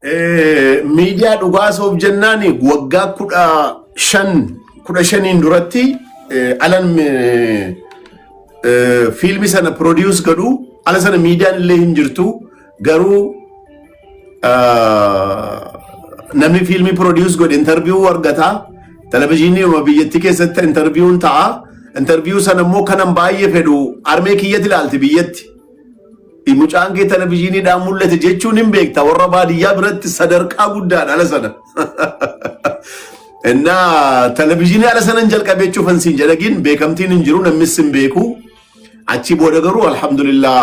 Miidiyaa dhugaa soof jennaan waggaa 15, 15n duratti alan fiilmi sana produce godhu, ala sana miidiyaan illee hin jirtu. Garuu namni fiilmii produce godhe interview argata. Televizyiinii biyyattii keessatti interviewun ta'a. Interview sana immoo kanan baay'ee fedhu armee kiyyatti ilaalti biyyatti. Mucaan kee televizyiiniidhaan mul'ate jechuun hin beekta, warra baadiyyaa biratti sadarkaa guddaadha ala sana. Innaa televizyiinii ala sanan jalqabee jechuufan siin jedhagin, beekamtiin hin jiru, namnis hin beeku. Achi booda garuu alhamdulillah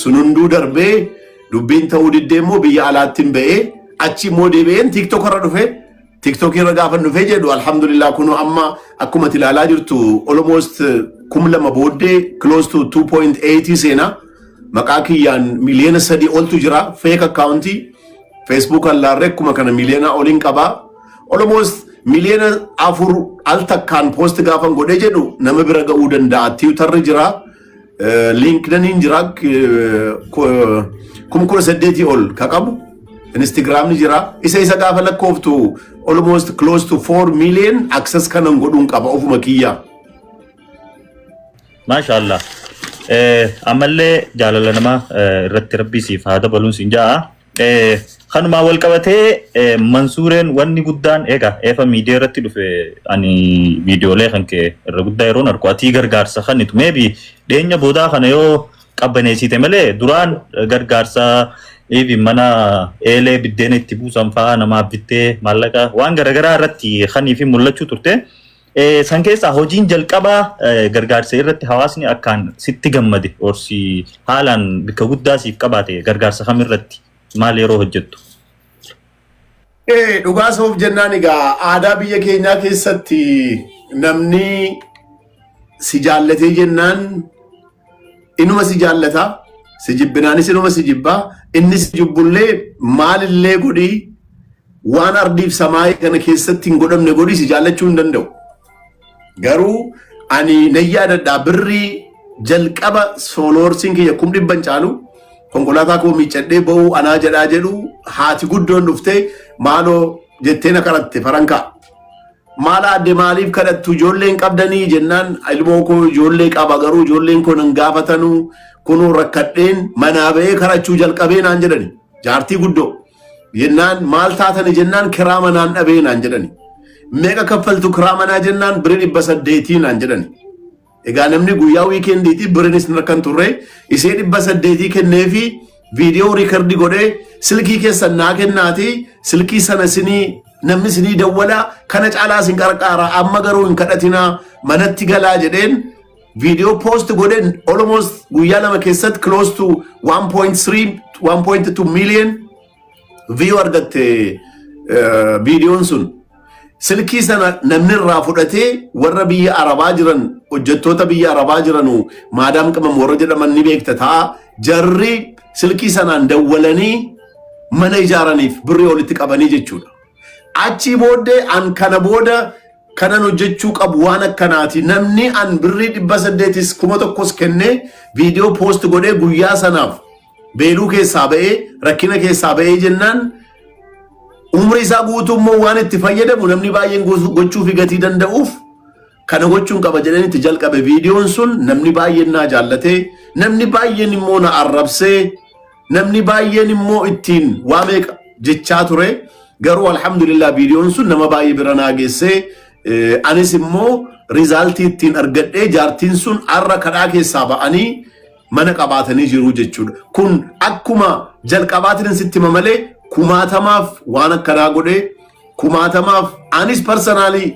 sun hunduu darbee, dubbiin ta'uu diddee immoo biyya alaatti hin ba'ee, achi immoo deebi'een TikTok irra dhufe. TikTok irra gaafa dhufee jedhu, alhamdulillah, kunoo amma akkuma ati ilaalaa jirtu almost 2000 booddee close to 2.8 seenaa. Maqaa kiyyaan 3 miliyoona oltu jira. Fake account Facebook allaarree akkuma kana miliyoona oliin qabaa. Almost 4 miliyoona al takkaan post gaafan godhee jedhu nama bira ga'uu danda'a. Twitterri jira, LinkedIn jira, 18,000 ol ka qabu. Instagramni jira. Isa gaafa lakkooftu almost close to 4 million access kanan godhuun qaba ofuma kiyyaa. Maashaallah. Ammallee jaalala namaa irratti rabbii siif haa dabaluun siin ja'a. Kanumaa wal qabatee Mansuureen wanni guddaan egaa eefa miidiyaa irratti dhufe, ani viidiyoolee kan kee irra guddaa yeroon argu atii gargaarsa kanitu maybe dhiyeenya boodaa kana yoo qabbaneessite malee, duraan gargaarsa even mana eelee biddeena itti buusan fa'aa namaaf bittee maallaqa waan garaagaraa irratti kanii fi mul'achuu turte. San keessaa hojiin jalqabaa gargaarsa irratti hawaasni akkaan sitti gammade orsi haalaan bikka guddaa siif qabaate gargaarsa kam irratti, maal yeroo hojjettu? Dhugaa soof jennaan egaa aadaa biyya keenyaa keessatti namni si jaallatee jennaan inuma si jaallata, si jibbinaanis inuma si jibbaa. Inni si jibbullee maalillee godhii, waan ardiif samaayii kana keessatti hin godhamne godhii, si jaallachuu hin danda'u. Garuu ani nan yaadadhaa, birrii jalqaba followersiin kiyya 100,000 caalu, konkolaataa koo miiccadhee ba'uu anaa jedhaa jedhu, haati guddoon dhuftee maaloo jettee na kadhatte farankaa. Maal adde, maaliif kadhattu, ijoolleen qabdanii jennaan, ilmoo koo ijoollee qaba, garuu ijoolleen koo nan gaafatanuu, kunuu rakkadheen manaa ba'ee kadhachuu jalqabee naan jedhani jaartii guddoo. Jennaan maal taatani jennaan, kiraa manaan dhabee naan jedhani. Meeqa kaffaltu kiraa manaa jennaan, birrii 800 naan jedhani. Egaa namni guyyaa weekendiitii birinis harkan turre, isee 800 kenneefi viidiyoo record godhee, silkii keessan naa kennaati, silkii sana sinii namni sinii dawwalaa, kana caalaa sin qarqaara, amma garuu hin kadhatinaa, manatti galaa jedheen. Viidiyoo post godheen almost guyyaa 2 keessatti close to 1.3, 1.2 million view argatte viidiyoon sun. Silkii sana namni irraa fudhatee warra biyya Arabaa jiran, hojjettoota biyya Arabaa jiranu, maadaam qabam warra jedhaman ni beekta ta'a. Jarri silkii sanaan dawwalanii mana ijaaraniif birrii walitti qabanii jechuudha. Achii booddee an kana booda kanan hojjechuu qabu waan akkanaati. Namni an birrii 800s 1000s kennee viidiyoo post godhee guyyaa sanaaf beeluu keessaa ba'ee, rakkina keessaa ba'ee jennaan, umrii isaa guutuu immoo waan itti fayyadamu namni baay'een gochuu fi gatii danda'uuf, kana gochuun qaba jedheen itti jalqabe. Viidiyoon sun namni baay'een naa jaallatee, namni baay'een immoo na arrabsee, namni baay'een immoo ittiin waa meeqa jechaa ture. Garuu alhamdulillah, viidiyoon sun nama baay'ee bira naa geessee, anis immoo result ittiin argadhee, jaartiin sun har'a kadhaa keessaa ba'anii mana qabaatanii jiru jechuudha. Kun akkuma jalqabaatiin sitti hima malee, kumaatamaaf waan akkanaa godhee, kumaatamaaf anis personally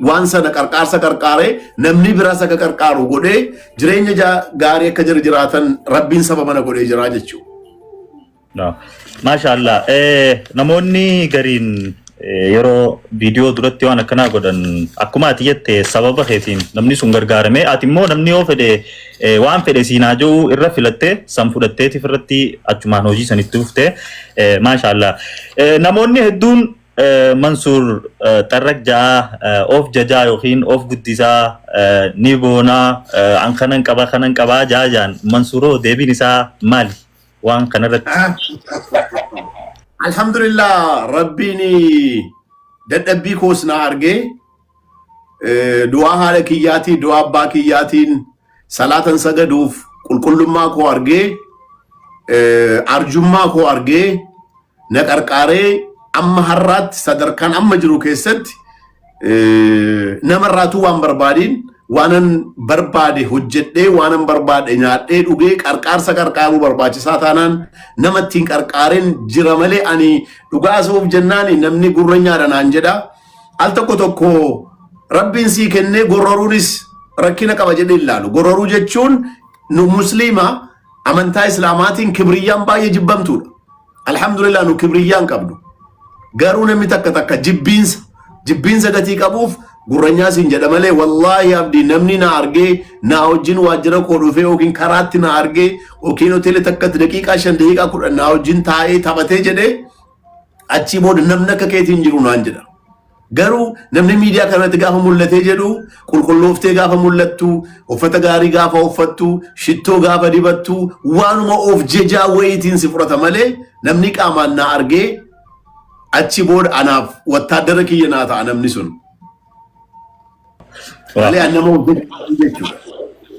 waan sana qarqaarsa qarqaaree, namni biraas akka qarqaaru godhee, jireenya gaarii akka jira jiraatan rabbiin saba mana godhee jira jechuudha. Maashaallah. Namoonni gariin yeroo viidiyoo duratti waan akkanaa godhan, akkuma ati jette sababa keetiin namni sun gargaarame, ati immoo namni yoo fedhe waan fedhe siinaa jiru irra filattee san fudhatteetiif irratti achumaan hojii sanitti dhufte. Maashaallah. Namoonni hedduun Mansuur xarraq ja'a of jajaa yookiin of guddisaa ni boonaa, an kanan qaba, kanan qabaa ja'a ja'an. Mansuuroo, deebiin isaa maali waan kanarratti? Alhamdulillah, Rabbiin dadhabbii koos na argee, du'aa haadha kiyyaatiin, du'aa abbaa kiyyaatiin, salaatan sagaduuf qulqullummaa koo argee, arjummaa koo argee na qarqaaree, amma har'aatti sadarkaan amma jiru keessatti namarraatuu waan barbaadiin waanan barbaade hojjedhee, waanan barbaade nyaadhee dhugee, qarqaarsa qarqaaruu barbaachisaa taanaan nama ittiin qarqaareen jira malee, ani dhugaa haasa'uuf jennaan namni gurra nyaadha naan jedha. Al tokko tokko Rabbiin sii kennee gorroruunis rakkina qaba jedhee ilaalu. Gorroruu jechuun nu Musliima amantaa Islaamaatiin kibriyyaan baay'ee jibbamtuudha. Alhamdulillah, nu kibriyyaan qabnu. Garuu namni takka takka jibbiinsa gatii qabuuf gurranyaa siin jedha malee, wallaahi Abdii, namni na argee na wajjin waajjira koo dhufee yookiin karaatti na argee yookiin hoteela takkatti daqiiqaa 5, daqiiqaa 10 na wajjin taa'ee taphatee jedhee, achii booda namni akka keetiin jiru naan jedha. Garuu namni miidiyaa kanatti gaafa mul'atee jedhu, qulqullooftee gaafa mul'attu, uffata gaarii gaafa uffattu, shittoo gaafa dibattu, waanuma of jejaa wayiitiin si fudhata malee, namni qaamaan na argee achi booda anaaf wattaaddara kiyya naa ta'a namni sun. Malee an nama of jejaa jechuudha.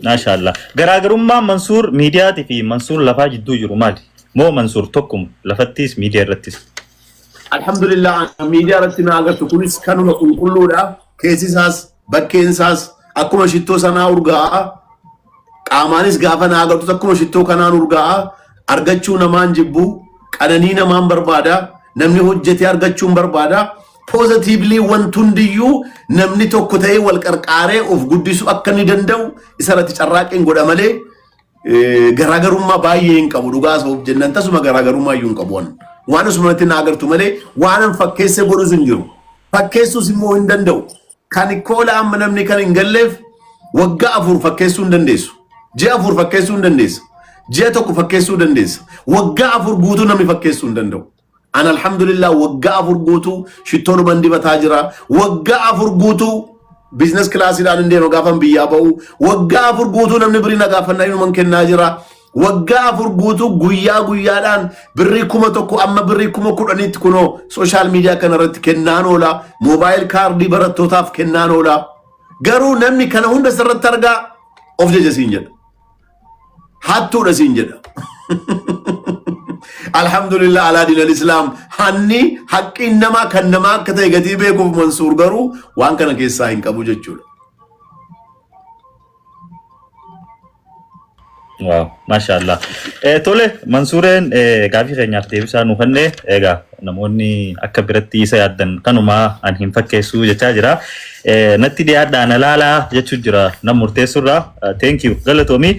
Maashaallah. Garaagarummaan Mansuur miidiyaatii fi Mansuur lafaa jidduu jiru maali? Moo Mansuur tokkuma lafattis miidiyaa irrattis? Alhamdulillah, miidiyaa irratti na agartu kunis kanuma qulqulluudha. Keessi isaas bakkeen isaas akkuma shittoo sanaa urgaa'a. Qaamaanis gaafa na agartu akkuma shittoo kanaan urgaa'a. Argachuu namaan jibbu, qananii namaan barbaada, namni hojjetee argachuun barbaada. Positively wanti hundiyyuu namni tokko ta'ee wal qarqaaree of guddisuu akka inni danda'u isarratti carraaqqeen godha malee, garaagarummaa baay'ee hin qabu. Dhugaa haasa'uuf jennaan tasuma garaagarummaa iyyuu hin qabu. Waan asumatti na agartu malee waan an fakkeessee godhus hin jiru. Fakkeessuus immoo hin danda'u. Kan koola amma namni kan hin galleef, waggaa 4 fakkeessuu hin dandeessu. Ji'a 4 fakkeessuu hin dandeessa. Ji'a 1 fakkeessuu dandeessa. Waggaa 4 guutuu namni fakkeessuu hin danda'u. An alhamdulillah waggaa 4 guutuu shittoodhuman dibataa jira. Waggaa 4 guutuu business classiidhaan hin deema gaafan biyyaa ba'u. Waggaa 4 guutuu namni birii na gaafannaa inuman kennaa jira. Waggaa 4 guutuu guyyaa guyyaadhaan birrii 1000 amma birrii 10,000tti kunoo social media kanarratti kennaan oola. Mobile card barattootaaf kennaan oola. Garuu namni kana hunda sirratti argaa of jaja siin jedha. Hattuudha siin jedha. Alhamdulillah alaa diinal Islaam, hanni haqqiin namaa kan namaa akka ta'e gatii beekuuf, Mansuur garuu waan kana keessaa hin qabu jechuudha. Waaw, maashaallah. Tole, Mansuureen gaafii keenyaaf deebisaa nu kenne. Egaa namoonni akka biratti isa yaaddan kanumaa an hin fakkeessuu jechaa jira. Natti dhiyaadhaa na laalaa jechuu jira nam murteessurraa. Thank you, galatoomi.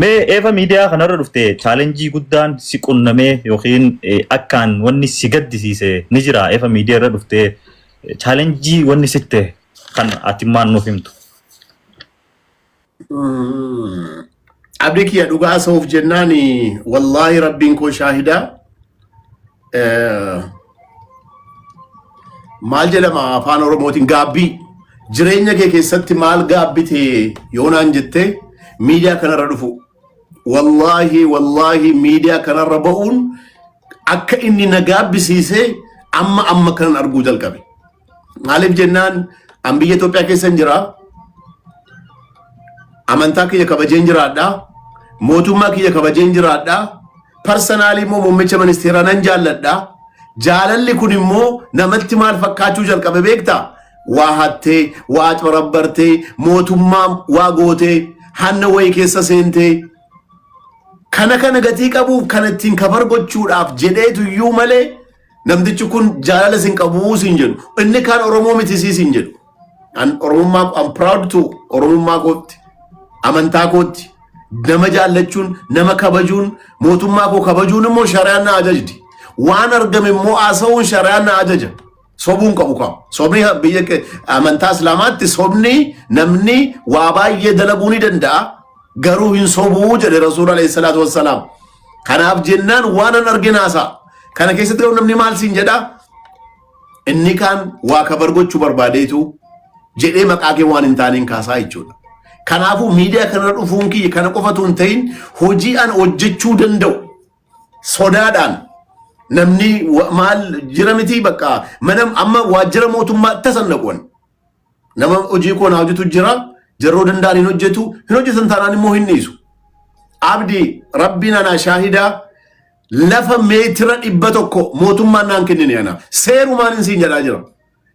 Mee eefa miidiyaa kanarra dhufte challenge guddaan si qunnamee yookiin akkaan wanni si gaddisiise ni jira? Eefa miidiyaa irra dhufte challenge wanni sitte kan ati maan nuuf himtu? Abdii kiyya, dhugaa haasa'uuf jennaan, wallaahi Rabbiin koo shaahidaa, maal jedhama afaan Oromootiin, gaabbii jireenya kee keessatti maal gaabbite yoonaan jette, miidiyaa kanarra dhufu. Wallaahi, wallaahi, miidiyaa kanarra ba'uun akka inni na gaabbisiisee amma amma kanan arguu jalqabe. Maaliif jennaan, an biyya Itoophiyaa keessa hin jira. Amantaa kiyya kabajeen jiraadha. Mootummaa kiyya kabajeen jiraadha. Personally immoo muummicha ministeeraa nan jaalladha. Jaalalli kun immoo namatti maal fakkaachuu jalqabe beektaa? Waa hattee, waa corabbartee, mootummaa waa gootee, hanna wayii keessa seentee, kana kana gatii qabuuf kana ittiin cover gochuudhaaf jedheetu iyyuu malee, namtichi kun jaalala sin qabuu sin jedhu. Inni kaan Oromoo miti sii sin jedhu. An Oromummaa, I'm proud to Oromummaa kootti, amantaa kootti, nama jaallachuun, nama kabajuun, mootummaa koo kabajuun immoo shari'aan na ajajdi. Waan argame immoo haasa'uun shari'aan na ajaja. Sobuun qabu qaba. Sobni biyya amantaa Islaamaatti sobni namni waa baay'ee dalaguu ni danda'a. Garuu hin sobuu jedhe Rasuul alayhi salaatu wassalaam. Kanaaf jennaan waan an argin haasa'a. Kana keessatti garuu namni maal siin jedhaa? Inni kaan waa cover gochuu barbaadeetu jedhee maqaa kee waan hin taaneen kaasaa jechuudha. Kanaafuu miidiyaa kanarra dhufuun kiyya kana qofatu hin ta'in, hojii an hojjechuu danda'u sodaadhaan Namni maal jira miti, bakka mana amma waajjira mootummaa tasan naquwan. Nama hojii koo naa hojjetu jira. Jarroo danda'an hin hojjetu. Hin hojjetan taanaan immoo hin dhiisu. Abdi, rabbiin anaa shaahidaa, lafa meetira 100 mootummaan naan kennine ana. Seerumaan hin siin jedhaa jira.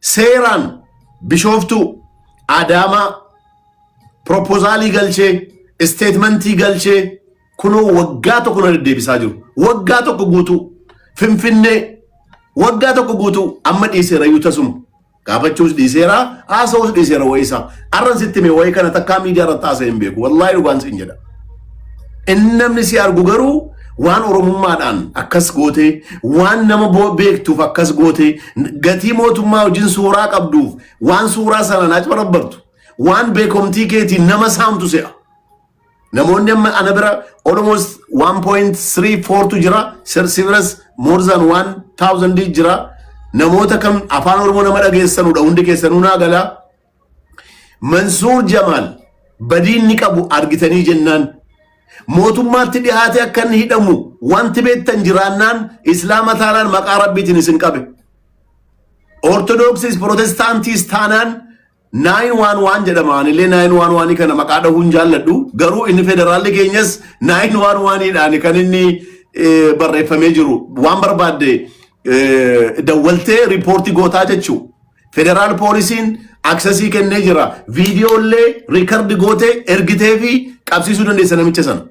Seeraan Bishooftuu, Adaamaa, proposalii galchee, statementii galchee, kunoo waggaa tokko na deddeebisaa jiru. Waggaa tokko guutuu. Finfinnee waggaa tokko guutuu amma dhiiseera iyyuu, tasuma. Gaafachuus dhiiseera, haasa'uus dhiiseera wayii isaa. Arran sitti hime, wayii kana takkaa miidiyaa irratti haasa'e hin beeku. Wallaahi dhugaan siin jedha. Inni namni si argu garuu waan Oromummaadhaan akkas gootee, waan nama beektuuf akkas gootee, gatii mootummaa wajjin suuraa qabduuf, waan suuraa sana naa barabbartu, waan beekomtii keetiin nama saamtu se'a. Namoonni amma ana bira almost 1.34 tu jira. Si biras more than 1000 jira. Namoota kam afaan Oromoo nama dhageessanudha, hundi keessanuu naa galaa. Mansuur Jamaal badii inni qabu argitanii jennaan, mootummaatti dhiyaate akka inni hidhamu wanti beektan jiraannaan, Islaama taanaan maqaa Rabbiitiin isin qabe. Ortodoksiis Protestaantiis taanaan 911 jedhama. Anillee 911 kana maqaa dhahuun jaalladhu. Garuu inni federaalli keenyas 911dhaan kan inni barreeffamee jiru. Waan barbaadde dawwaltee reportii gootaa jechuu. Federaal poolisiin accessii kennee jira. Viidiyoolee record gootee ergitee fi qabsiisuu dandeessa namicha sana.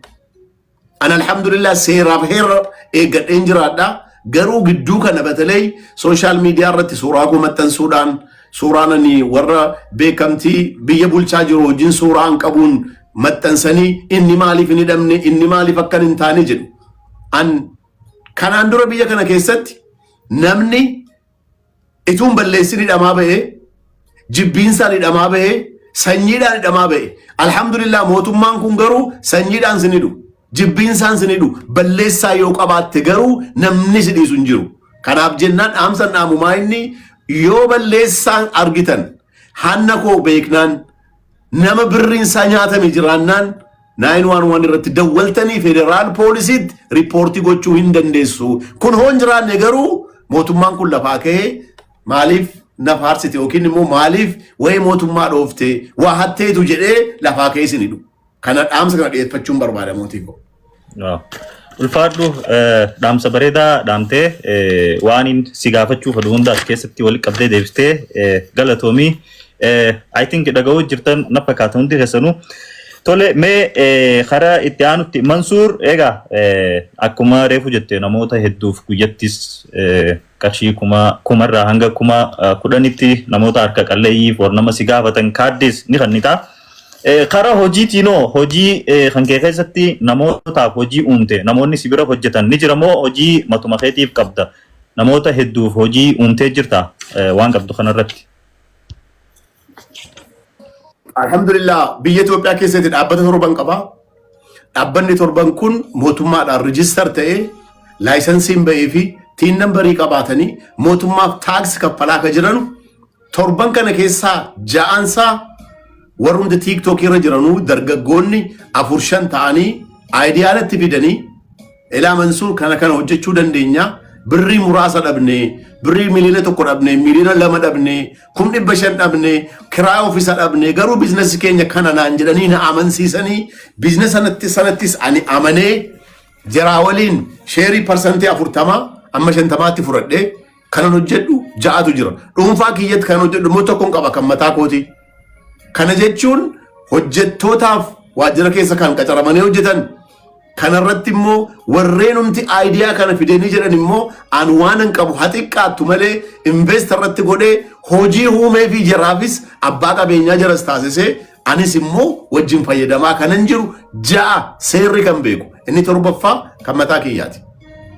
Ani alhamdulillah seeraaf heera eeggadheen jiraadha. Garuu gidduu kana batalee social media irratti suuraa koo maxxansuudhaan, suuraan ani warra beekamtii biyya bulchaa jiru wajjin suuraa hin qabuun maxxansanii, inni maaliif hin hidhamne, inni maaliif akkan hin taane jedhu. An kanaan dura biyya kana keessatti namni ituun balleessin hidhamaa ba'ee, jibbiinsaan hidhamaa ba'ee, sanyiidhaan hidhamaa ba'e. Alhamdulillah, mootummaan kun garuu sanyiidhaan sin hidhu. Jibbiinsaan sin hidhu. Balleessaa yoo qabaatte garuu namni si dhiisu hin jiru. Kanaaf jennaan dhaamsan dhaamumaa inni yoo balleessaan argitan, hanna koo beeknaan, nama birriinsaa nyaatame jiraannaan, 911 irratti dawwaltanii federaal poolisiitti reportii gochuu hin dandeessu. Kun hoon jiraanne garuu mootummaan kun lafaa ka'ee maaliif na faarsite yookiin immoo maaliif wayii mootummaa dhoofte, waa hatteetu jedhee lafaa ka'ee isin hidhu. Kana dhaamsa kana dhiyeeffachuun barbaada, mootii koo. Ulfaadhu, dhaamsa bareedaa dhaamtee, waan si gaafachuu fedhu hunda as keessatti walitti qabdee deebistee, galatoomii. I think dhaga'uu jirtan na fakkaata hundi keessanuu. Tole, mee karaa itti aanutti, Mansuur, egaa akkuma reefu jette namoota hedduuf guyyattis qarshii 1000rraa hanga 10,000tti namoota harka qalleeyyiif warra nama si gaafatan kaaddis ni kennita. Karaa hojiitiinoo, hojii kan kee keessatti namootaaf hojii uumte, namoonni si bira hojjetan ni jira moo hojii matuma keetiif qabda? Namoota hedduuf hojii uumtee jirta waan qabdu kanarratti? Alhamdulillah, biyya Itoophiyaa keessatti dhaabbata torban qaba. Dhaabbanni torban kun mootummaadhaan register ta'ee, licensiin ba'ee fi TIN numberii qabaatanii mootummaaf tax kaffalaa akka jiran, torban kana keessaa ja'ansaa warrumti TikTokii irra jiranuu dargaggoonni afur shan ta'anii idealatti fidanii, "Ilaa Mansuur, kana kana hojjechuu dandeenya, birrii muraasa dhabne, birrii 1 miliyoona dhabne, 2 miliyoona dhabne, 500,000 dhabne, kiraa ofiisa dhabne, garuu businessii keenya kana" naan jedhanii na amansiisanii, business sanattis ani amanee jaraa waliin shareii 40% amma 50tti fudhadhee kanan hojjedhu ja'atu jira. Dhuunfaa kiyyatti kan hojjedhu immoo tokkoon qaba, kan mataa kooti. Kana jechuun hojjettootaaf waajjira keessa kan qacaramanii hojjetan, kanarratti immoo warreenumti idea kana fidanii jedhan immoo an waan hin qabu haa xiqqaattu malee invest irratti godhee hojii uumee fi jaraafis abbaa qabeenyaa jaras taasisee, anis immoo wajjin fayyadamaa kanan jiru ja'a, seerri kan beeku. Inni torbaffaa kan mataa kiyyaati.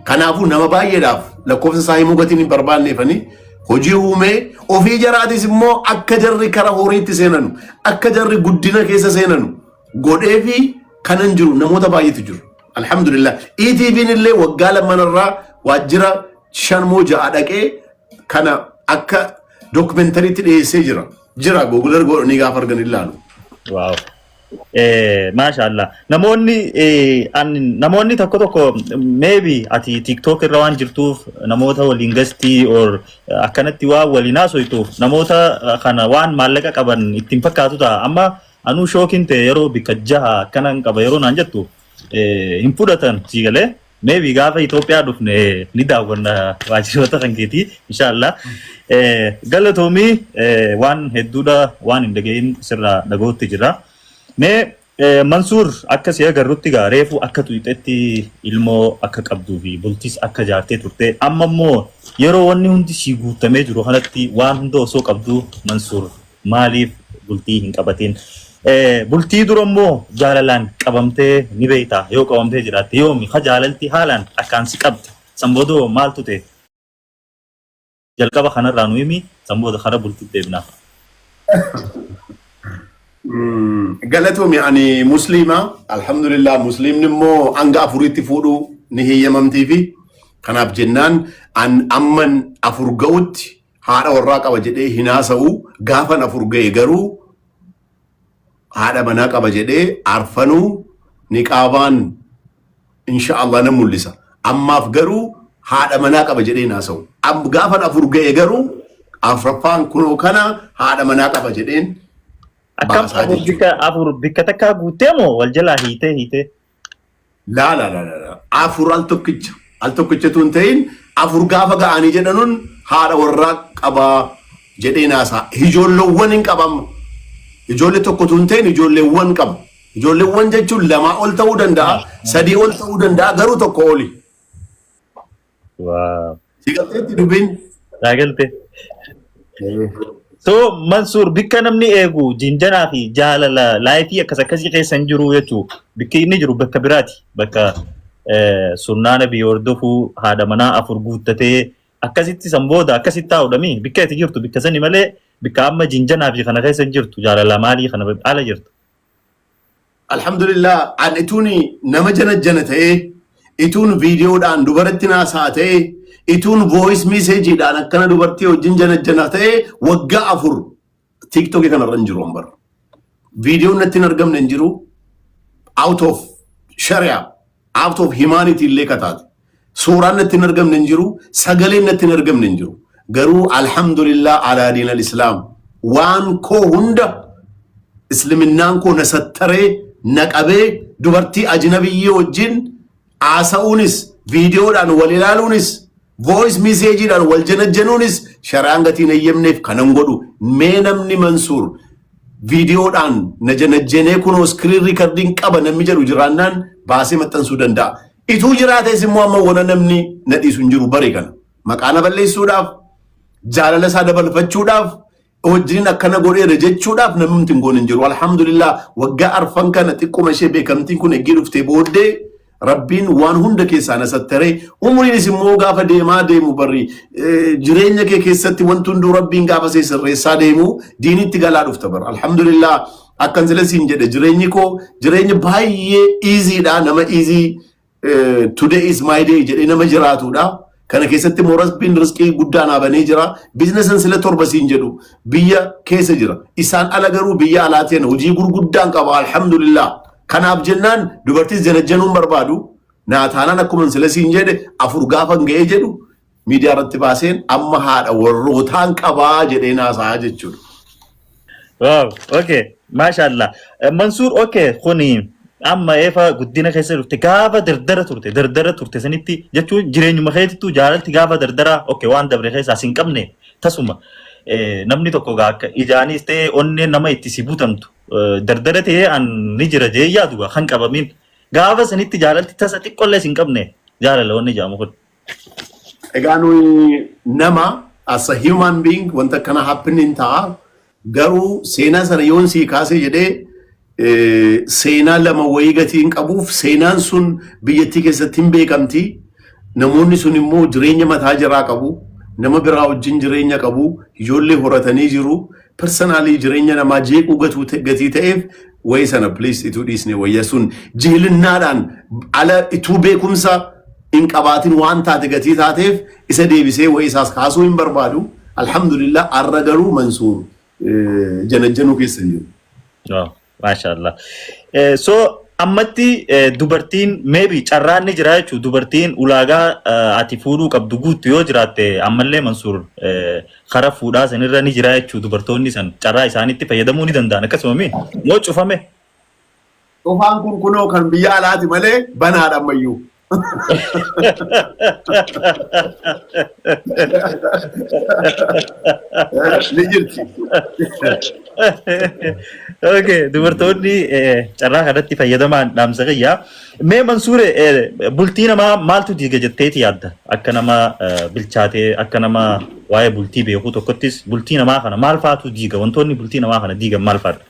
Kanaafuu nama baay'eedhaaf, lakkoofsa isaa himuu gatiin hin barbaanneefanii, hojii uumee ofii jaraatis immoo akka jarri kara horiitti seenanu, akka jarri guddina keessa seenanu godhee fi kanan jiru namoota baay'eetu jiru. Alhamdulillah. ETV'n illee waggaa lamanarraa waajjira shan moo ja'a dhaqee kana akka documentaryitti dhiyeessee jira. Jira, Google godhanii gaafa argan ilaalu. Wow. Maashaallah. Namoonni namoonni tokko tokko maybe ati TikTok irra waan jirtuuf, namoota waliin gastii or akkanatti waan waliin haasoytuuf, namoota kana waan maallaqa qaban ittiin fakkaatu ta'a. Amma anuu shockiin ta'e yeroo bikka jaha akkanan qaba yeroo naan jettu hin fudhatan sii galee. Maybe gaafa Itoophiyaa dhufne ni daawwanna waajjiroota kan keetii, inshaallah. Galatoomii, waan hedduudha waan hin dhagahin sirraa dhaga'utti jira. Mee Mansuur, akka si agarrutti gaa reefu akka tuqxetti ilmoo akka qabduu fi bultis akka jaartee turte, amma immoo yeroo wanni hundi si guutamee jiru kanatti, waan hunda osoo qabduu, Mansuur maaliif bultii hin qabatin? Bultii dura immoo jaalalaan qabamtee ni beektaa? Yoo qabamtee jiraatte, yoomi ha jaalalti haalaan akkaan si qabde? San booda maaltu ta'e? Jalqaba kanarraa nu himi, san booda kara bultii deebinaa. Galatoomi, ani musliima. Alhamdulillah, musliimni immoo hanga afuritti fuudhuu ni heeyyamamtii fi kanaaf jennaan an amman afur ga'utti haadha warraa qaba jedhee hin haasa'u. Gaafan afur ga'e garuu haadha manaa qaba jedhee arfanuu niqaabaan insha Allah nan mul'isa. Ammaaf garuu haadha manaa qaba jedhee hin haasa'u. Gaafan afur ga'e garuu afraffaan kunoo kana haadha manaa qaba jedheen Akkam baasaa afur jechuudha. Bikka afur bikka takkaa guuttee moo wal jalaa hiitee hiitee? Laa laa laa laa laa. Afur al tokkicha. Al tokkichatu hin ta'in, afur gaafa ga'anii jedhanuun haadha warraa qabaa jedhee naasaa. Ijoolleewwan hin qabamma. Ijoollee tokkotu hin ta'in, ijoolleewwan qaba. Ijoolleewwan jechuun lamaa ol ta'uu danda'a, sadii ol ta'uu danda'a, garuu tokko oli. Si galteetti dubbiin? Naa galte. So Mansuur, bikka namni eegu jinjanaa fi jaalala lifeii akkas akkasii keessa hin jiru jechuu. Bikki inni jiru bakka biraati. Bakka sunnaa nabii hordofuu, haadha manaa afur guuttatee akkasitti san booda akkasitti taa'uudhami. Bikka itti jirtu bikka sani malee bikka amma jinjanaa fi kana keessa hin jirtu, jaalala maalii kana ala jirtu. Alhamdulillah, an ituun nama jana jana ta'ee, ituun viidiyoodhaan dubaratti naasaa ta'ee, ituun voice messageidhaan akkana dubartii wajjin jana jana ta'ee, waggaa 4 TikTokii kanarra hin jiru ambar. Viidiyoon natti hin argamne hin jiru. Out of sharia, out of humanity illee kataate. Suuraan natti hin argamne hin jiru. Sagaleen natti hin argamne hin jiru. Garuu alhamdulillah alaa diin al-islaam, waan koo hunda isliminnaan koo na sattaree na qabee, dubartii ajnabiyyii wajjin haasa'uunis, viidiyoodhaan wal ilaaluunis, voice messageidhaan wal janajjanuunis shari'aan gatiin eeyyamneef kanan godhu. Mee namni Mansuur viidiyoodhaan na janajjanee kunoo screen recording qaba namni jedhu jiraannaan baasee maxxansuu danda'a. Ituu jiraates immoo amma wana namni na dhiisu hin jiru bare kana. Maqaa na balleessuudhaaf, jaalala isaa dabalfachuudhaaf, wajjiniin akkana godheera jechuudhaaf namni hin goone hin jiru. Alhamdulillah, waggaa arfan kana xiqquma ishee beekamtiin kun eggee dhuftee booddee Rabbiin waan hunda keessaa na sattaree, umriinis immoo gaafa deemaa deemu barri jireenya kee keessatti wanti hunduu Rabbiin gaafa see sirreessaa deemu diinitti galaa dhufta bara. Alhamdulillah, akkan sila siin jedhe, jireenyi koo jireenya baay'ee easydha, nama easy, today is my day jedhee nama jiraatudha. Kana keessatti immoo Rabbiin rizqii guddaa naa banee jira. Businessan sila torba siin jedhu biyya keessa jira. Isaan ala garuu biyya alaatiin hojii gurguddaan qaba, alhamdulillah. Kanaaf jennaan dubartis janajjanuun barbaadu. Naa taanaan akkuma sila siin jedhe, afur gaafa ga'ee jedhu miidiyaa irratti baaseen amma haadha warrootaan qabaa jedhee naasaa jechuudha. Wow, okay. Maashaallah. Mansuur, okay, kuni amma eefa guddina keessa dhufte, gaafa dardara turte sanitti jechuun jireenyuma keetittuu jaalalti gaafa dardara, okay, waan dabre keessaa sin qabne tasuma namni tokko gaa akka ijaanis ta'e onneen nama itti si butamtu dardara ta'ee an ni jira jee yaadu gaa kan qabamin gaafa sanitti jaalalti tasa xiqqollee sin qabne, jaalala wanni jedhamu kun. Egaa nuyi nama, as a human being, wanta akkana happening ta'a. Garuu seenaa sana yoon sii kaasee jedhee seenaa lama wayii gatii hin qabuuf, seenaan sun biyyattii keessatti hin beekamti. Namoonni sun immoo jireenya mataa jiraa qabu. Nama biraa wajjin jireenya qabu. Ijoollee horatanii jiru. Personally jireenya namaa jeequu gatii ta'eef wayii sana please ituu dhiisne wayya. Sun jihilinnaadhaan ala ituu beekumsa hin qabaatin waan taate gatii taateef isa deebisee wayii isaas kaasuu hin barbaadu. Alhamdulillah, arra garuu Mansuur janajjanuu keessa hin jiru. Wow. Maashaallah. So ammatti dubartiin maybe carraan ni jira jechuudha. Dubartiin ulaagaa ati fuudhuu qabdu guuttu yoo jiraatte, ammallee Mansuur karaa fuudhaa sanirra ni jira jechuudha. Dubartoonni san carraa isaaniitti fayyadamuu ni danda'an akkasuma mi? Moo cufame? Cufaan kun kunoo kan biyya alaati malee banaadha ammayyuu. Ni jirti. Okay, dubartoonni carraa kanatti fayyadamaan dhaamsa kiyya. Mee Mansuure, bultii namaa maaltu diiga jetteeti yaadda? Akka nama bilchaatee, akka nama waa'ee bultii beekuu tokkottis, bultii namaa kana maal faatu diiga? Wantoonni bultii namaa kana diigan maal faadha?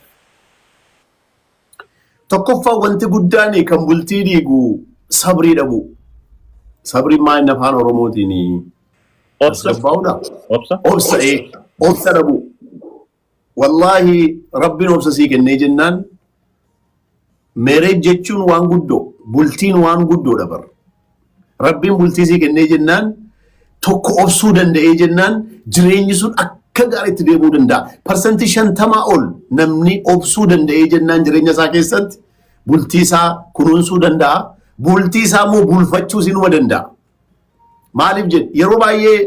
Tokkoffaa, wanti guddaan kan bultii diigu sabrii dhabu. Sabriin maal inni afaan Oromootiin? Obsa. Tasgabbaa'uudha. Obsa. Obsa, obsa dhabu. Wallaahi, Rabbiin obsa sii kennee jennaan, marriage jechuun waan guddoo, bultiin waan guddoodha bar. Rabbiin bultii sii kennee jennaan, tokko obsuu danda'ee jennaan, jireenyi sun akka gaariitti deemuu danda'a. 50% ol namni obsuu danda'ee jennaan, jireenya isaa keessatti bultii isaa kunuunsuu danda'a. Bultii isaa immoo bulfachuus inuma danda'a. Maaliif jedhu, yeroo baay'ee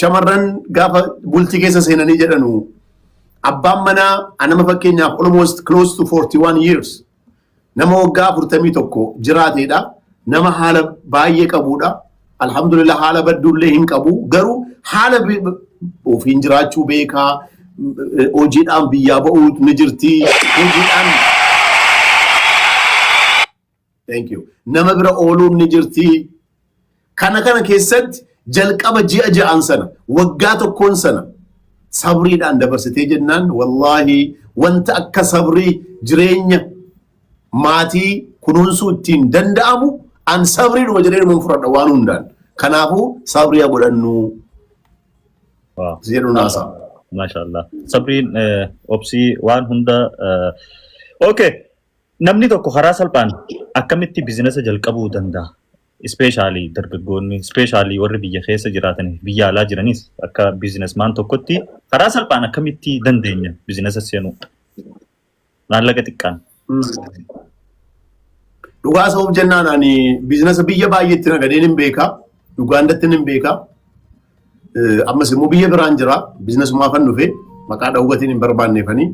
shamarran gaafa bultii keessa seenanii jedhanu, abbaan manaa anama fakkeenyaaf almost close to 41 years, nama waggaa 41 jiraateedha. Nama haala baay'ee qabudha. Alhamdulillah, haala badduullee hin qabu. Garuu haala ofiin jiraachuu beekaa. Hojiidhaan biyyaa ba'uu ni jirti. Hojiidhaan. Thank you. Nama bira ooluun ni jirti. Kana kana keessatti jalqaba ji'a 6n sana, waggaa tokkoon sana sabriidhaan dabarsitee jennaan, wallaahi, wanta akka sabrii jireenya maatii kunuunsuu ittiin danda'amu an sabriidhuma jedhee dhuma fudhadha waan hundaan. Kanaafuu sabrii haa godhannu jedhu naasaa. Maashaallah. Sabriin, obsii waan hunda. Okay. Namni tokko karaa salphaan akkamitti business jalqabuu danda'a? Especially dargaggoonni, especially warri biyya keessa jiraatan, biyya alaa jiranis, akka businessman tokkotti karaa salphaan akkamitti dandeenya business seenuu? Maallaqa xiqqaan. Dhugaa sa'uuf jennaan, ani business biyya baay'eetti nagadeen hin beekaa. Ugaandatti hin beekaa. Ammas immoo biyya biraan jira. Businessumaafan dhufe, maqaa dhawwatiin hin barbaanneefanii.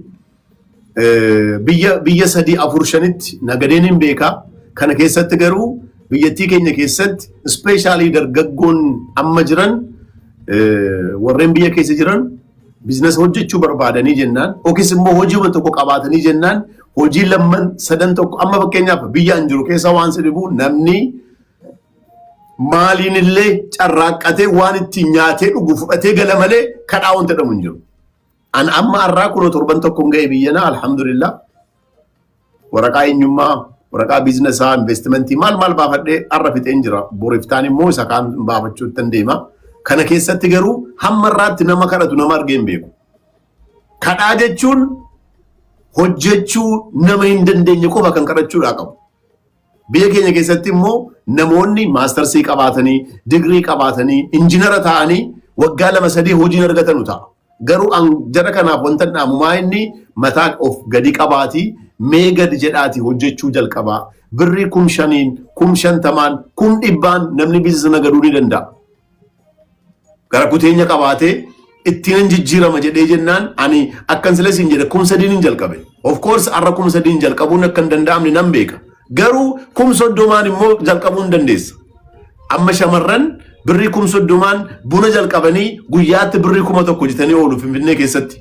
Biyya sadii, afur, shanitti nagadeen hin beekaa. Kana keessatti garuu biyyattii keenya keessatti especially dargaggoon amma jiran, warreen biyya keessa jiran, business hojjechuu barbaadanii jennaan, yookiis immoo hojii tokko qabaatanii jennaan, hojii lamman sadan tokko, amma fakkeenyaaf biyya an jiru keessa waan si dhibu, namni maaliin illee carraaqqatee waan ittiin nyaatee dhugu fudhatee gala malee kadhaa wanta jedhamu hin jiru. An amma har'aa kunoo torban tokko hin ga'e biyyana, alhamdulillah. Waraqaa eenyummaa, waraqaa businessaa, investimentii maal maal baafadhee har'a fixeen jira. Boriftaan immoo isa kaan baafachuutti hin deema. Kana keessatti garuu hamma irraatti nama kadhatu nama argee hin beeku. Kadhaa jechuun hojjechuu nama hin dandeenye qofa kan kadhachuudhaa qabu. Biyya keenya keessatti immoo namoonni mastersii qabaatanii, digirii qabaatanii, injinara ta'anii waggaa 2, 3 hojiin argatanu ta'a. Garuu an jara kanaaf wanta dhaamu maa inni mataa of gadi qabaatii, mee gadi jedhaati hojjechuu jalqabaa. Birrii 5,000n, 50,000n, 100,000n namni business nagaduu ni danda'a. Gara kuteenya qabaatee ittiin jijjiirama jedhee jennaan, ani akkan sila siin jedhe 3,000n hin jalqabe. Of course, har'a 3,000n jalqabuun akka hin danda'amne nan beeka. Garuu 30,000n immoo jalqabuu hin dandeessa. Amma shamarran birrii 30,000n buna jalqabanii guyyaatti birrii 1,000 hojjetanii oolu Finfinnee keessatti.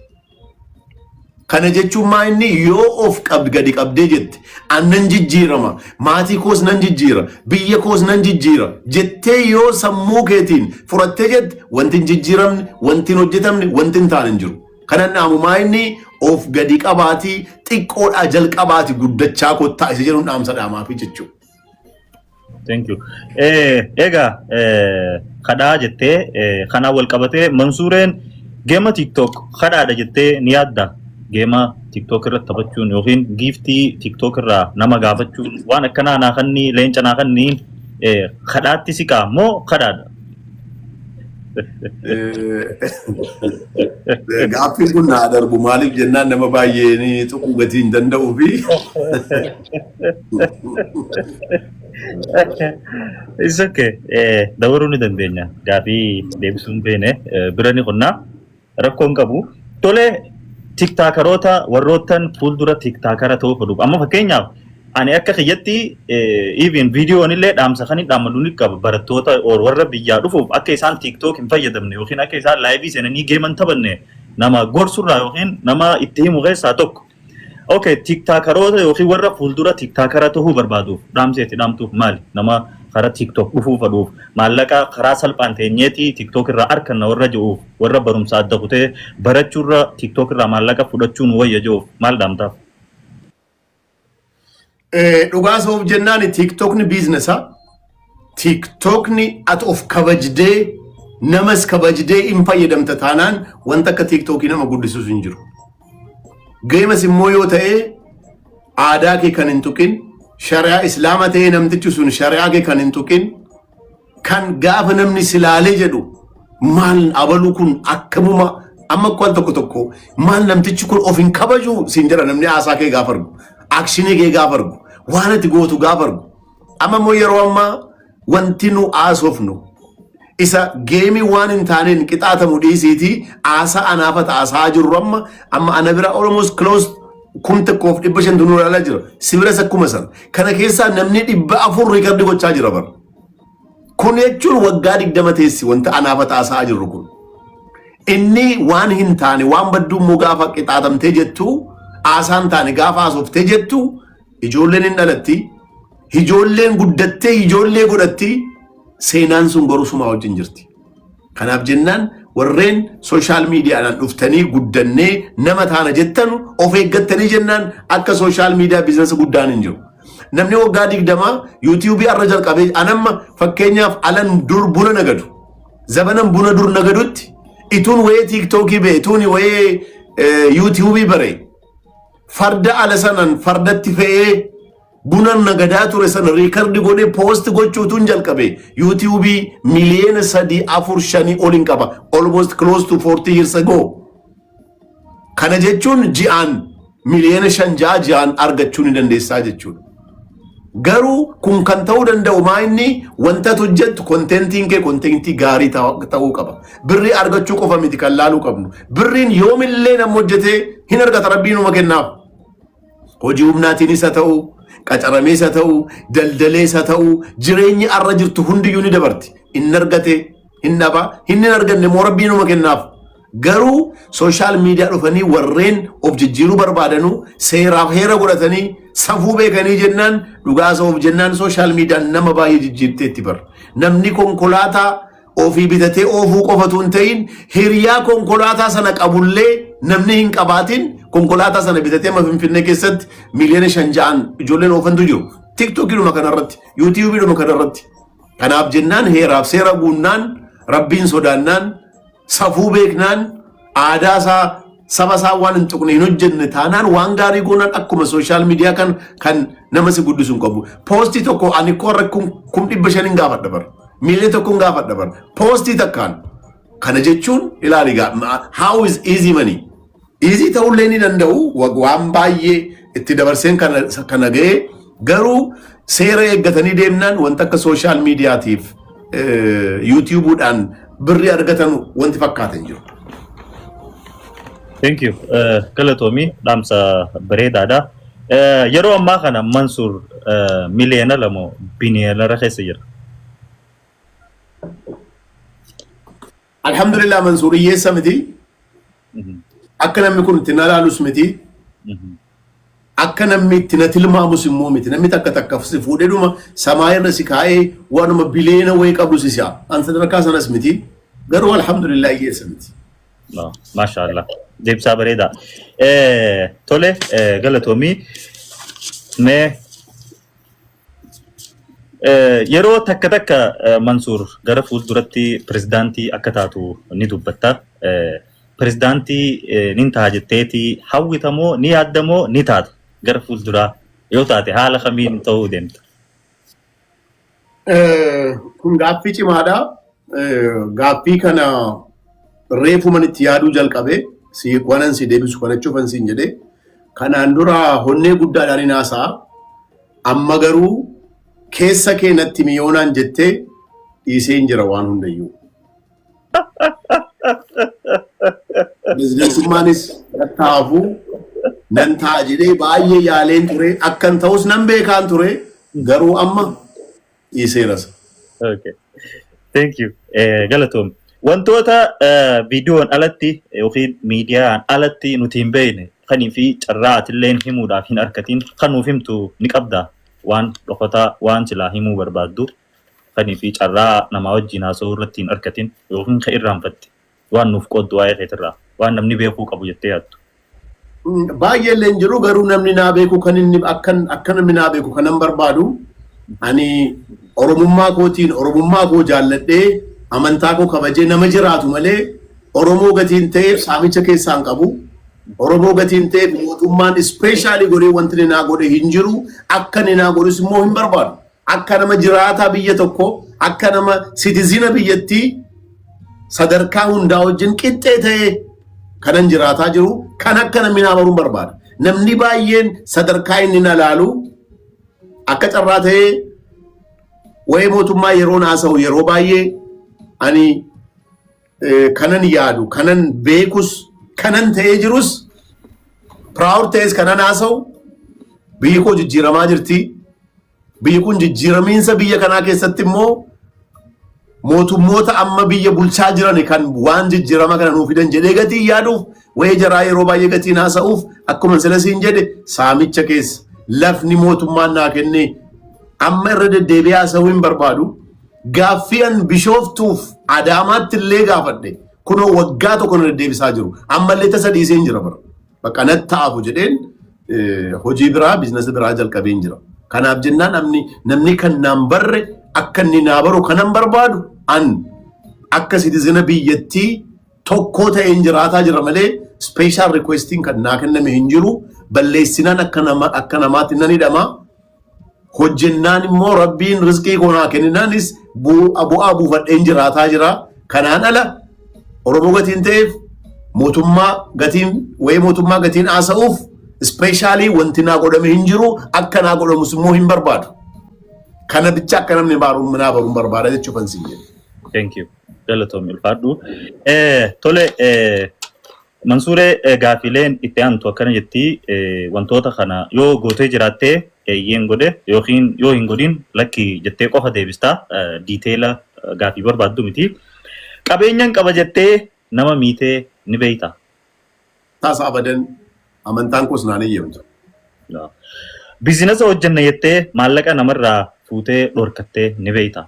Kana jechuun maa inni yoo of qabd gadi qabdee jette, an nan jijjiirama, maatii koos nan jijjiira, biyya koos nan jijjiira jettee yoo sammuu keetiin furattee jette, wanti hin jijjiiramne, wanti hin hojjetamne, wanti hin taane hin jiru. Kanan dhaamu maa inni of gadi qabaatii xiqqoodhaa jalqabaati guddachaa kottaa isa jedhuun dhaamsa dhaamaafi jechuudha. Thank you. Egaa kadhaa jettee, kanaan wal qabatee Mansuureen game TikTok kadhaadha jettee ni yaadda? Game TikTok irratti taphachuun yookiin giftii TikTok irraa nama gaafachuun, waan akkanaa naa kanni, leenca naa kanniin, kadhaatti siqaa moo kadhaadha? Gaaffiin kun naa darbu, maaliif jennaan nama baay'ee ni tuquu gatii hin danda'uu fi It's okay. Dabaruu ni dandeenya. Gaafii deebisuu hin beene bira ni qonnaa. Rakkoo hin qabu. Tole, TikTokeroota warroottan fuuldura TikTokera ta'uu fedhuuf. Amma fakkeenyaaf ani akka kiyyatti even viidiyoon illee dhaamsa kan hin dhaammadu ni qaba, barattoota or warra biyyaa dhufuuf akka isaan TikTok hin fayyadamne yookiin akka isaan live seenanii game hin taphanne nama gorsurraa yookiin nama itti himu keessaa tokko. Okay, TikTokeroota yookiin warra fuuldura TikTokera ta'uu barbaaduuf dhaamsi itti dhaamtuuf maali? Nama karaa TikTok dhufuu fedhuuf, maallaqa karaa salphaan teenyeeti TikTok irraa arganna warra jiruuf, warra barumsa adda kutee barachuurra TikTok irraa maallaqa fudhachuun wayya jiruuf maal dhaamtaaf? Dhugaa soof jennaan TikTokni businessa. TikTokni ati of kabajdee namas kabajdee hin fayyadamta taanaan wanta akka TikTokii nama guddisuus hin jiru. Gameas immoo yoo ta'e, aadaa kee kan hin tuqin, shari'aa islaama ta'ee namtichi sun shari'aa kee kan hin tuqin, kan gaafa namni silaalee jedhu maal abaluu kun akkamuma amma kwal tokko tokko maal namtichi kun of hin kabaju siin jedha. Namni haasaa kee gaafa argu, actionii kee gaafa argu, waan ati gootu gaafa argu. Amma immoo yeroo ammaa wanti nu haasofnu isa gameii waan hin taaneen qixaatamu dhiisiitii haasaa anaafata haasaa jirru amma amma ana bira almost close 1500 nu ilaalaa jira. Si biras akkuma sana. Kana keessaa namni 400 record gochaa jira bara. Kun jechuun waggaa 20 teessi wanta anaafata haasaa jirru kun. Inni waan hin taane, waan badduu immoo gaafa qixaatamtee jettu, haasaan taane gaafa haasoftee jettu, ijoolleen hin dhalatti. Ijoolleen guddattee ijoollee godhatti, seenaan sun garuu sumaa wajjin jirti. Kanaaf jennaan warreen social mediadhaan dhuftanii guddannee nama taana jettan, of eeggattanii jennaan akka social media businessa guddaan hin jiru. Namni waggaa 20 YouTubeii arra jalqabee, anamma fakkeenyaaf alan dur buna nagadu. Zabanan buna dur nagadutti ituun wayee TikTokii bee, ituun wayee YouTubeii bare, farda ala sanan fardatti fe'ee buna nagadaa ture sana record godhee post gochuutuun jalqabe YouTubeii miliyoona 3, 4, 5 ol hin qaba, almost close to 40 years ago. Kana jechuun ji'aan miliyoona 5, 6 ji'aan argachuu ni dandeessaa jechuudha. Garuu kun kan ta'uu danda'u maa inni wanta ati hojjettu contentiin kee contentii gaarii ta'uu qaba. Birrii argachuu qofa miti kan laaluu qabnu. Birriin yoomillee nama hojjetee hin argata, rabbiinuma kennaaf. Hojii humnaatiinis haa ta'u, qacaramees haa ta'u, daldalees haa ta'u, jireenyi arra jirtu hundiyyuu ni dabarti. Inni argate hin dhaba, inni hin arganne immoo rabbiinuma kennaaf. Garuu social media dhufanii warreen of jijjiiruu barbaadanuu seeraaf heera godhatanii safuu beekanii jennaan, dhugaa of jennaan social mediaan nama baay'ee jijjiirteetti bara. Namni konkolaataa ofii bitatee oofuu qofatu hin ta'in, hiriyaa konkolaataa sana qabullee namni hin qabaatin konkolaataa sana bitatee amma Finfinnee keessatti miliyoona 5, 6n ijoolleen oofantu jiru. TikTokiidhuma kanarratti, YouTubeiidhuma kanarratti. Kanaaf jennaan heeraaf seera guunnaan, rabbiin sodaannaan, safuu beeknaan, aadaa isaa saba isaa waan hin tuqne hin hojjenne taanaan, waan gaarii goonaan akkuma social media kan nama si guddisu hin qabu. Postii tokko ani korra 500,000 hin gaafadha bara. Miliyoona 1 hin gaafadha bara. Postii takkaan. Kana jechuun ilaali gaa, how is easy money? Easy ta'ullee ni danda'u, waan baay'ee itti dabarseen kana ga'ee, garuu seera eeggatanii deemnaan wanta akka social mediatiif YouTubeuudhaan birrii argatan wanti fakkaatan jiru. Thank you. Galatoomii, dhaamsa bareedaadha. Yeroo ammaa kana Mansuur millionaire moo billionaire keessa jira? Alhamdulillah, Mansuur hiyyeessa miti. Akka namni kun itti na ilaalus miti. Akka namni itti na tilmaamus immoo miti. Namni takka takka si fuudhee dhuma samaa irra si kaa'ee waanuma biliyoona wayii qabdu si si'a. An sadarkaa sanas miti. Garuu alhamdulillah hiyyeessa miti. Maasha Allah. Deebisaa bareedaa. Tole, galatoomii. Mee yeroo takka takka Mansuur gara fuulduratti pirezidaantii akka taatu ni dubbatta. Pirezidaantii nin ta'a jetteeti hawwitamoo, ni yaaddamoo, ni taata gara fuulduraa? Yoo taate haala kamiin ta'uu deemta? Kun gaaffii cimaadha. Gaaffii kana reefuman itti yaaduu jalqabe, si waanan si deebisu kana jechuufan siin jedhe. Kanaan dura honnee guddaadhaan hin haasa'a. Amma garuu keessa kee natti miyoonaan jettee dhiisee hin jira waan hundayyuu. Pirezidaantummaanis taa'afu nan ta'a jedhee baay'ee yaaleen ture. Akkan ta'us nan beekaan ture. Garuu amma dhiiseeras. Okay. Thank you. Galatoom. Wantoota viidiyoon alatti yookiin miidiyaan alatti nuti hin beekne kanii fi carraa atilleen himuudhaaf hin argatin kan nuuf himtu ni qabda, waan dhokataa, waan silaa himuu barbaaddu kanii fi carraa namaa wajjin haasa'uu irratti hin argatin yookiin kan irraanfatte, waan nuuf qooddu waa'ee keetirraa waan namni beekuu qabu jettee yaaddu. Baay'ee illee hin jiru, garuu namni naa beeku kan inni akkan akka namni naa beeku kanan barbaadu, ani Oromummaa kootiin, Oromummaa koo jaalladhee, amantaa koo kabajee nama jiraatu malee Oromoo gatiin ta'eef saamicha keessaan qabu. Oromoo gatiin ta'eef mootummaan special godhee wanti inni naa godhe hin jiru. Akka inni naa godhus immoo hin barbaadu. Akka nama jiraataa biyya tokko, akka nama citizen biyyattii sadarkaa hundaa wajjin qixxee ta'ee kanan jiraataa jiru kan akka namni naa baruun barbaada. Namni baay'een sadarkaa inni na laalu akka carraa ta'ee wayii mootummaa yeroo haasa'u yeroo baay'ee ani kanan yaadu, kanan beekus, kanan ta'ee jirus, proud ta'es kanan haasa'u, biyyi koo jijjiiramaa jirti. Biyyi kun jijjiiramiinsa biyya kanaa keessatti immoo mootummoota amma biyya bulchaa jiran kan waan jijjiirama kana nuu fidan jedhee gatii yaaduuf, wayii jaraa yeroo baay'ee gatiin haasa'uuf, akkuma sila siin jedhe, saamicha keessa lafni mootummaan naa kenne amma irra deddeebi'ee haasa'uu hin barbaadu. Gaaffii an Bishooftuuf Adaamaatti illee gaafadhe kunoo waggaa tokko na deddeebisaa jiru. Ammallee tasa dhiisee hin jira bara. Bakka natti ta'afu jedheen hojii biraa, business biraa jalqabee hin jira. Kanaaf jennaan namni kan naan barre akka inni naa baru kanan barbaadu, an akka citizen biyyattii tokkoo ta'een jiraataa jira malee special requestiin kan naa kenname hin jiru. Balleessinaan akka namaatti nan hidhama. Hojjennaan immoo Rabbiin rizqii koo naa kenninaanis bu'aa buufadheen jiraataa jira. Kanaan ala Oromoo gatiin ta'eef mootummaa gatiin wayii mootummaa gatiin haasa'uuf special wanti naa godhame hin jiru, akka naa godhamus immoo hin barbaadu. Kana bicha akka namni naa baruun barbaada jechuufan siin jedhe. Thank you. Galatoomi, ulfaadhu. Tole, Mansuuree, gaafileen itti aantu akkana jetti: wantoota kana yoo gootee jiraattee eeyyeen godhe yookiin yoo hin godhin lakki jettee qofa deebistaa, detail gaafii barbaaddu miti. Qabeenyan qaba jettee nama miitee ni beeyta? Taasa, abadan, amantaan koos naan eeyyamtu. Business hojjenna jettee maallaqa namarraa fuutee dhorkattee ni beeyta?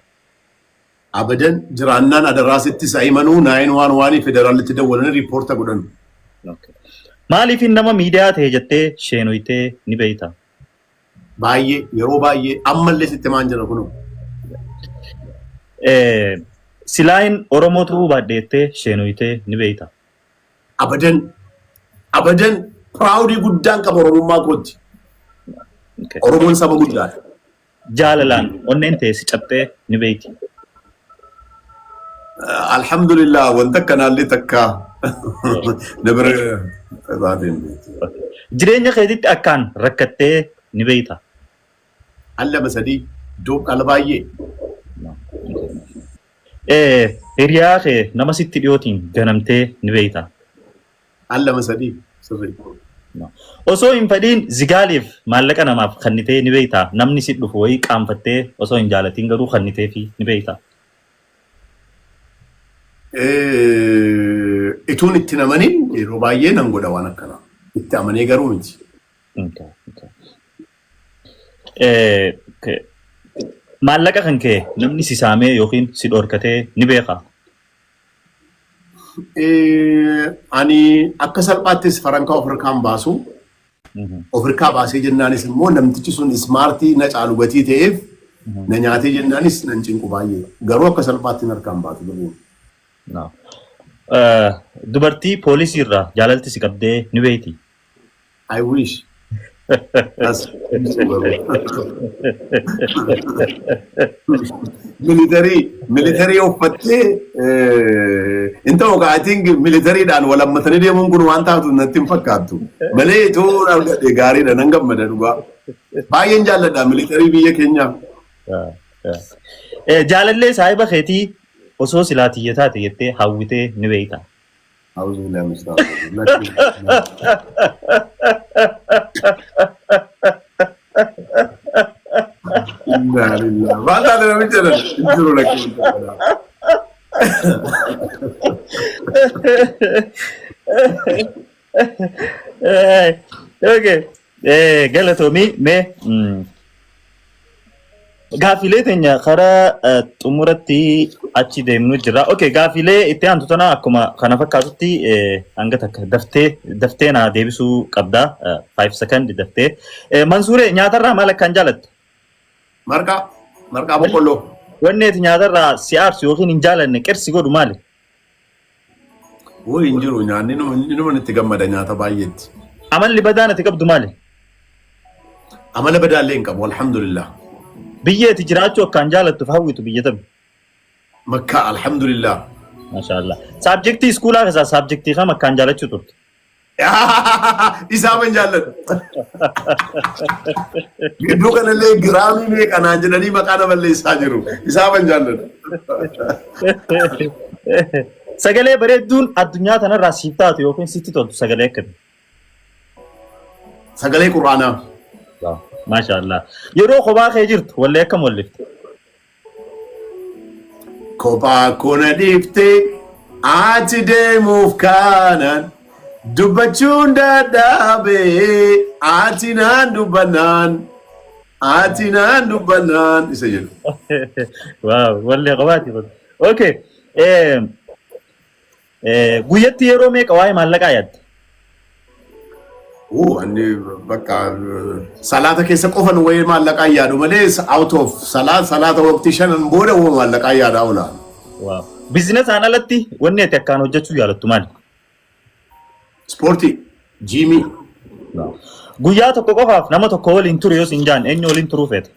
Abadan, jiraannaan adaraasitti isa himanuu 911 federaalitti dawwalanii report godhan. Maaliif nama miidiyaa ta'e jettee sheenoytee ni beeyta? Baay'ee, yeroo baay'ee, ammallee sitti maan jira kunoo. Silaayin Oromoo ta'uu baadheettee sheenoytee ni beeyta? Abadan, abadan, proud guddaan qaba Oromummaa kootti. Oromoon saba guddaadha. Jaalalaan onneen ta'e si cabxee ni beeyti? Alhamdulillah, wanta akkanaallee takka na bira taateen beekti. Jireenya keetitti akkaan rakkattee ni beeyta? Al lama sadii, iddoo ala baay'ee. Hiriyaa kee nama sitti dhiyootiin ganamtee ni beeyta? Al lama sadii, sirrii. Osoo hin fedhiin zigaaliif maallaqa namaaf kennitee ni beeyta? Namni si dhufu wayii qaanfattee osoo hin jaalatiin garuu kenniteefi ni beeyta? Ituun itti namaniin yeroo baay'ee nan godha waan akkanaa. Itti amanee garuu miti. Maallaqa kan kee namni si saamee yookiin si dhorkatee ni beekaa? Ani akka salphaattis farankaa of harkaan baasu. Of harkaa baasee jennaanis immoo namtichi sun smart na caalu gatii ta'eef na nyaatee jennaanis nan cinqu baay'ee. Garuu akka salphaatti harkaan baatu birriin. Dubartii poolisii irraa jaalalti si qabdee ni beeyti? I wish. As military military uffattee hin ta'u gaa. I think militariidhaan wal hammatanii deemuun kun waan taatu natti hin fakkaattu. Malee itoo argadhe gaariidha, nan gammada dhugaa. Baay'een jaalladha military biyya keenyaa. Jaalallee saahiba keetii osoo silaa tiyya taate jettee hawwitee ni beekta? أعوذ بالله من الشيطان الرجيم. إنا لله. Maal taate namicha jedhan hin jiru lakkii. Okay. Galatoomii, mee gaafilee teenya karaa xumuratti achi deemnu jira. Okay, gaafilee itti aantu tana akkuma kana fakkaatutti hanga takka daftee daftee naa deebisuu qabda. 5 second daftee. Mansuuree, nyaatarraa maal akkaan jaalattu? Marqaa, marqaa boqqolloo. Wanni ati nyaatarraa si aarsu yookiin hin jaalanne qirsi godhu maali? Woo, hin jiru, nyaanni inuma itti gammada nyaata baay'eetti. Amalli badaan ati qabdu maali? Amala badaallee hin qabu, alhamdulillah. Biyya ati jiraachuu akkaan jaalattuuf hawwitu biyya tami? Makkaa, alhamdulillah. Maashaallah. Subjectii schoolaa keessaa subjectii kam akkaan jaalachuu turte? Isaa ban jaalladhu. Gidduu kanallee giraamii meeqa naan jedhanii maqaa na balleessaa jiru. Isaa ban jaalladhu. Sagalee bareedduun addunyaa tanarraa siif taatu yookiin sitti toltu sagalee akkamii? Sagalee Quraanaa. Maashaallah. Yeroo kophaa kee jirtu wallee akkam wallifte? Kophaa kona dhiiftee ati deemuuf kaanaan dubbachuun dadhabee ati naan dubbannaan ati naan dubbannaan isa jedhu. Waaw, wallee kophaati kun. Okay. Guyyatti yeroo meeqa waa'ee maallaqaa yaadda? Uu, ani bakka salaata keessa qofan wayii maallaqaa yaadu malee out of salaata waqtii shanan booda wuu maallaqaa yaadaa oola. Waaw. Businessaan alatti wanni ati akkaan hojjechuu jaalattu maali? Ispoortii, gymii. Guyyaa tokko qofaaf nama tokko waliin ture yoo siin jaan, eenyu waliin turuu feeta?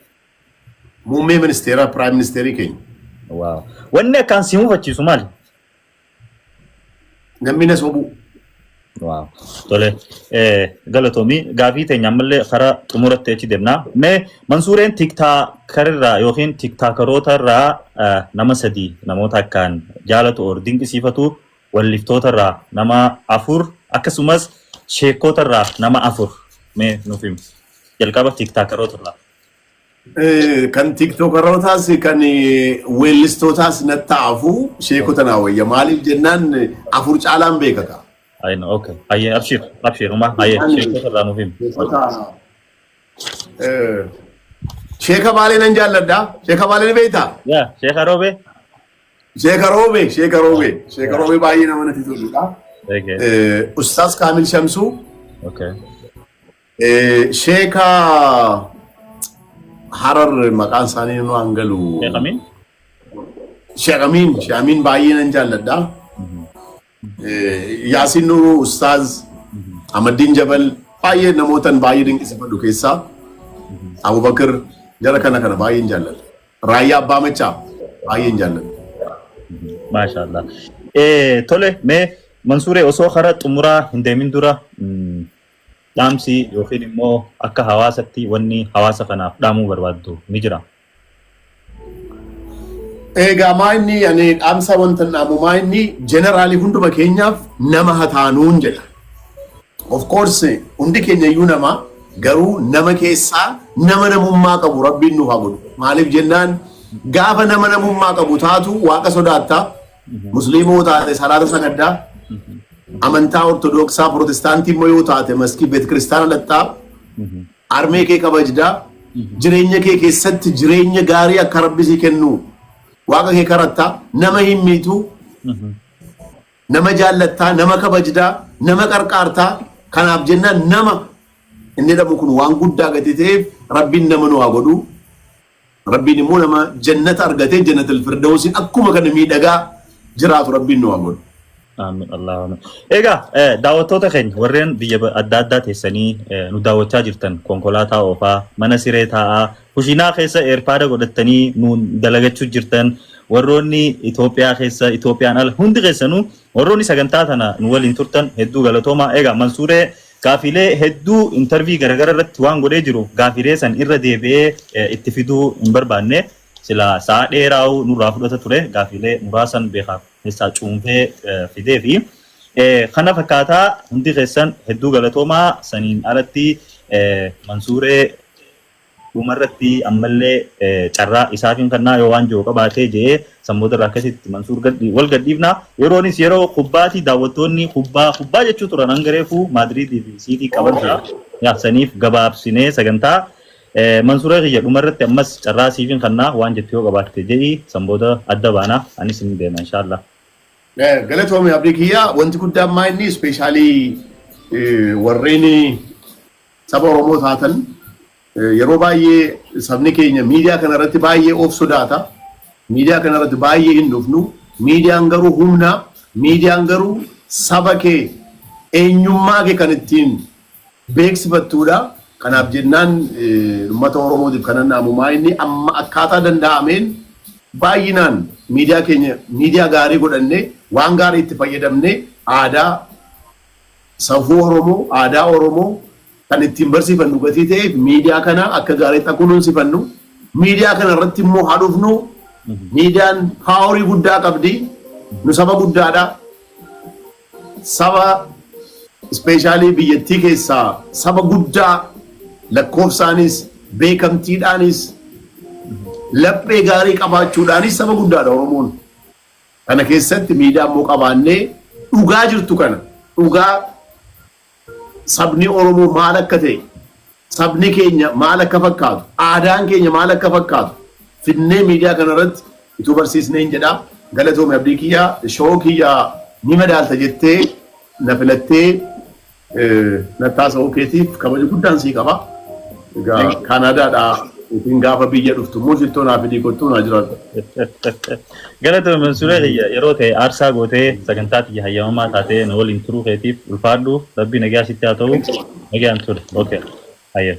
Muummee ministeeraa, prime ministerii keenya. Waaw. Wanni akkaan si mufachiisu maali? Namni na sobuu. Waaw. Tole. Galatoomii, gaafii teenya ammallee karaa xumuratti achi deemna. Mee Mansuureen TikTokerirraa yookiin TikTokeroota irraa nama sadii namoota akkaan jaalatu or dinqisiifatu, walliftoota irraa nama afur, akkasumas sheekota irraa nama afur mee nuuf himi. Jalqaba TikTokeroota irraa. Kan TikTokerootaas kan weellistootaas natti hafu sheekota naa wayya. Maaliif jennaan afur caalaan beeka kaa. Ayina, okay. Ayyee, abshir, abshir, uma ayyee, sheekota irraa nuuf himi. Sheeka Baalee nan jaalladha. Sheeka Baalee ni beektaa? Yaa, Sheeka Roobee? Sheeka Roobee, Sheeka Roobee, Sheeka Roobee baay'ee nama natti toludha. Ustaaz Kaamil Shamsuu. Sheeka Harar maqaan isaanii nu hangalu. Sheek Amiin? Sheek Amiin, Sheek Amiin baay'ee nan jaalladha. Yaasiin Nuruu, Ustaaz Ahmaddiin Jabal baay'ee namootan baay'ee dinqisiifadhu keessaa. Abubakar, jara kana kana baay'een jaalladha. Raayyaa Abbaa Machaa baay'een jaalladha. Maashaallah. Tole, mee Mansuuree, osoo karaa xumuraa hin deemin dura dhaamsi yookiin immoo akka hawaasatti wanni hawaasa kanaaf dhaamuu barbaaddu ni jira? Egaa maa inni ani dhaamsa wanta dhaamu maa inni generally hunduma keenyaaf nama hataanuun jedha. Of course hundi keenya iyyuu nama, garuu nama keessaa nama namummaa qabu Rabbiin nuuf haa godhu. Maaliif jennaan gaafa nama namummaa qabu taatu Waaqa sodaattaa, Musliimoo taate salaata sagaddaa, amantaa Ortodooksaa Pirootestaantii immoo yoo taate maskii beet kiristaana dhattaa, armee kee kabajdaa, jireenya kee keessatti jireenya gaarii akka Rabbi sii kennu Waaqa kee karattaa, nama hin miitu, nama jaallattaa, nama kabajdaa, nama qarqaartaa. Kanaaf jennaan nama inni jedhamu kun waan guddaa gati ta'eef Rabbiin nama nu haa godhu. Rabbiin immoo nama jannata argatee jannatul firdawsiin akkuma kana miidhagaa jiraatu Rabbiin nu haa godhu. Amiin, Allahu. Egaa daawwattoota keenya warreen biyya adda addaa teessanii nu daawwachaa jirtan, konkolaataa oofaa, mana siree taa'aa, kushiinaa keessa AirPod godhattanii nu dalagachuu jirtan, warroonni Itoophiyaa keessa, Itoophiyaan ala, hundi keessanuu warroonni sagantaa tana nu waliin turtan hedduu galatoomaa. Egaa Mansuuree gaafilee hedduu interview garaagara irratti waan godhee jiru gaafilee san irra deebi'ee itti fiduu hin barbaanne. Sila sa'a dheeraa'uu nurraa fudhata ture. Gaafilee muraasan beekaa keessaa cuunfee fidee fi kana fakkaataa. Hundi keessan hedduu galatoomaa. Saniin alatti Mansuuree dhumarratti ammallee carraa isaatiin kannaa yoo waan jiru qabaatee jee sammoota irraa akkasitti Mansuur wal gadhiifna. Yeroonis yeroo kubbaatii daawwattoonni kubbaa kubbaa jechuu turan hanga reefuu Maadriidii fi Siitii qaban yaa saniif gabaabsinee sagantaa. Mansuuree kiyya, dhumarratti ammas carraa siifin kannaa, waan jettu yoo qabaatte jedhii sanboota adda baanaa, anis hin deema inshaallah. Galatoomii abdii kiyyaa. Wanti guddaan maa inni especially warreen saba Oromoo taatan, yeroo baay'ee sabni keenya miidiyaa kana irratti baay'ee of sodaata. Miidiyaa kana irratti baay'ee hin dhufnu. Miidiyaan garuu humna. Miidiyaan garuu saba kee, eenyummaa kee kan ittiin beeksifattuudha. Kanaaf jennaan uummata Oromootiif kanan dhaamu inni amma akkaataa danda'ameen baay'inaan miidiyaa keenya miidiyaa gaarii godhannee, waan gaarii itti fayyadamnee, aadaa safuu Oromoo, aadaa Oromoo kan ittiin barsiifannu gatii ta'eef miidiyaa kana akka gaariitti akka kunuunsifannu, miidiyaa kana irratti immoo haa dhufnu. Miidiyaan power guddaa qabdi. Nu saba guddaadha. Saba especially biyyattii keessaa saba guddaa, lakkoofsaanis, beekamtiidhaanis, laphee gaarii qabaachuudhaanis saba guddaadha Oromoon. Kana keessatti miidiyaa immoo qabaannee dhugaa jirtu kana, dhugaa sabni Oromoo maal akka ta'e, sabni keenya maal akka fakkaatu, aadaan keenya maal akka fakkaatu finnee miidiyaa kanarratti utuu barsiisnee hin jedhaa. Galatoome abdii kiyyaa, show kiyyaa ni madaalta jettee na filattee nattaasa'uu keetiif kabaja guddaan sii qaba. Egaa Kaanaadaadhaa isin gaafa biyya dhuftu immoo shittoo naa fidii kottuu, naa jiraadhu. Galatoome Mansuuree kiyya, yeroo ta'e aarsaa gootee sagantaa tiyya hayyamamaa taatee na waliin turuu keetiif ulfaadhu. Rabbi nagaa sitti haa ta'u. Nagaan ture. Okay. Hayya.